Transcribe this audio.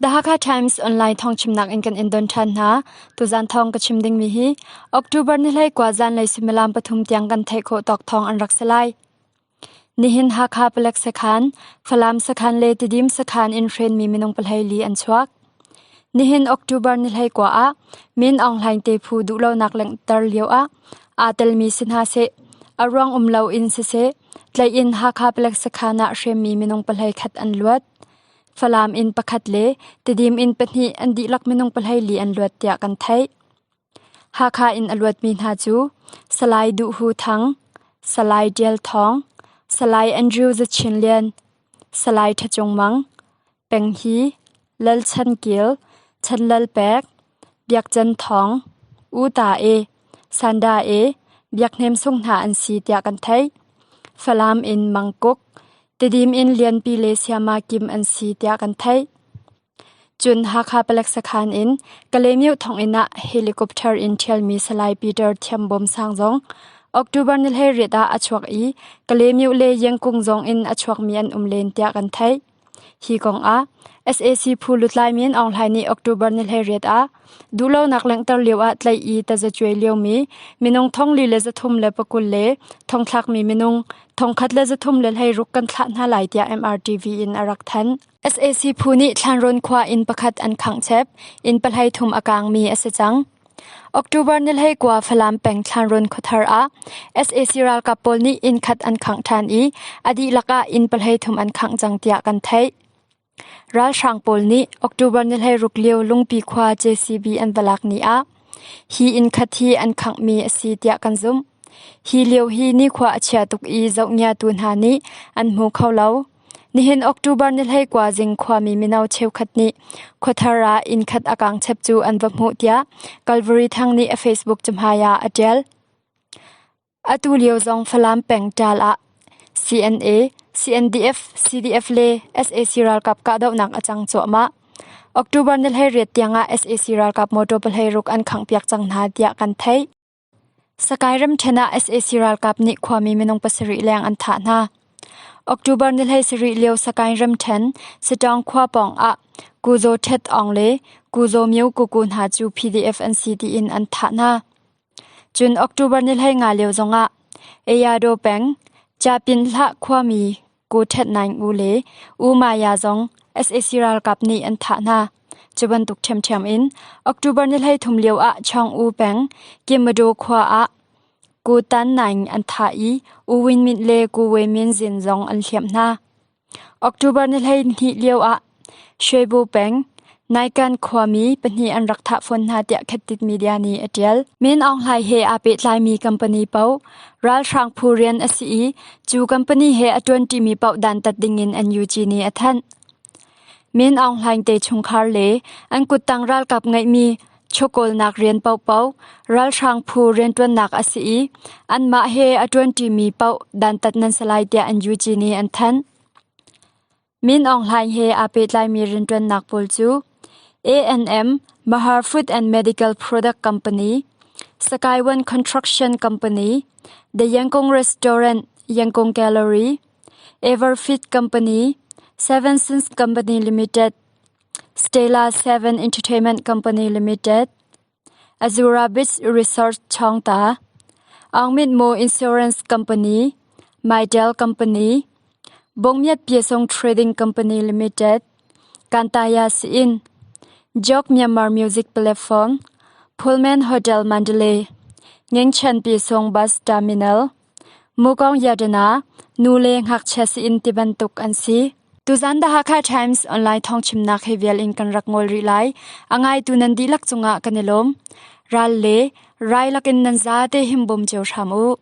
The Hakha Times online thawngchimnak in kan in don ṭhan hna. Tuzan thawng ka chim dingmi hi October ni 19 zanlei suimilam 3 tiang kan theih khawh tawk thawng an rak si lai. Nihin Hakha Palek Sakhan, Falam Sakhan le Tidim Sakhan in hrenmi minung 14 an chuak. Nihin October ni 19 ah Min Aung Hlaing te phu duhlonak langhter lio ah aa telmi si hna seh, a ruang um loin siseh, tlaih in Hakha Palek Sakhan ah hremmi minung 11 an luat. Falam in pakhat le Tidim in pahnih an dihlak minung 14 an luat tiah kan theih. Hakha in a luatmi hna cu Salai Duh Hu Thang, Salai Ṭial Thawng, Salai Andrew Za Chin Lian, Salai Ṭha Cung Mang, Peng Hi, Lal Chan Kil, Chan Lal Pek, Biak Chan Thawng, U Ta E, Sanda E, Biak Hnem Sung hna an si tiah kan theih. Falam in Mang Kuk, Tidim in Lianpi le Siama Kim an si tiah kan theih. Cun Hakha palek sakhan in Kalaymyo thonginn ah helicopter in ṭhialmi Salai Peter Thiambawm Sang zong October ni 18 ah a chuak i Kalaymyo le Yengkung zong in a chuakmi an um len tiah kan theih. Hi kong ah sac phu lutlai Min Aung Hlaing nih October ni 18 ah duhlonak langhter lio ah tlaih i tazacuai liomi minung 4,320 le thongthlakmi minung 1,316 kan thlah hna lai tiah MRTV in a rak thanh. Sac phu nih Thlanrawn khua inn pakhat an khangh chep. Inn 13 a kaangmi a si cang. October ni 19 Falam peng Thlanrawn khuathar ah sac ralkap pawl nih inn khat an khangh ṭhan i a dihlak ah inn 13 an khangh cang tiah kan theih. Ralhrang pawl nih October ni 16 lio Lungpi khua JCB an va lak ni ah hi inn khat hi an khanghmi a si tiah kan zumh. Hi lio hi nikhua a chia tuk i zohngiatu hna nih an hmu kho lo. Nihin October ni 19 zing khuami mino cheukhat nih khuathar ah inn khat a kaang chep cu an va hmuh tiah Calvary Thang nih a Facebook cahmai ah a ṭial. Atu lio zong Falam peng ṭaal ah CNA, CNDF, CDF le sac ralkap kahdohnak a cang cuahmah. October ni 18 tiangah sac ralkap motor 16 an khanghpiak cang hna tiah kan theih. Sakai ramṭhen ah sac ralkap nih khuami minung pasarih leng an thah hna. October ni 17 lio Sakaing ramṭhen Sitawng khua pawng ah Kuzaw Ṭhet Aung le Kuzaw Myo Kuku hna cu PDF an si tiin an thah hna. Cun October ni 15 lio zongah Ayadaw peng Capinhlah khuami Ku Ṭhet Naing U le U Maya zong sac ralkap nih an thah hna. Cu bantuk ṭhiamṭhiam in October ni 13 lio ah Chong U peng Kimado khua ah Ku Tan Naing an thah i U Win Myint le Ku We Min Zin zong an hliamh hna. October ni 12 lio ah Shwebu peng Naikan khuami pahnih an rak thah fawn hna tiah Khattit Media nih a ṭial. Min Aung Hlaing he aa pehtlaimi company paoh ralhrang phu rian a si i cu company he a ṭuanṭimi paoh dantat dingin NUG nih a thanh. Min Aung Hlaing te chungkhar le an kuttang ralkap ngeihmi chawkawlnak rian paohpaoh ralhrang phu rianṭuannak a si i anmah he a ṭuanṭimi paoh dantat nan si lai tiah NUG nih an thanh. Min Aung Hlaing he aa pehtlaimi rianṭuannak pawl cu A&M Mahar Food and Medical Product Company, Skyone Construction Company, The Yangon Restaurant, Yangon Gallery, Everfit Company, Seven Sins Company Limited, Stella Seven Entertainment Company Limited, Azura Beach Resort Chawngta, Aungmit Mo Insurance Company, Mytel Company, Bongmiat Piasong Trading Company Limited, Kantaya Siin, Jok Myanmar Music Platform, Pullman Hotel Mandalay, Ngengchan Piasong Bus Terminal, Mukong Yadana, nu le ngakchia siin tibantuk an si. Tuzan The Hakha Times online thawngchimnak he vial in kan rak ngol rih lai. A ngaitu nan dihlak cungah kan i lawm. Ral le rai lakin nan zate himbawm cio hram u.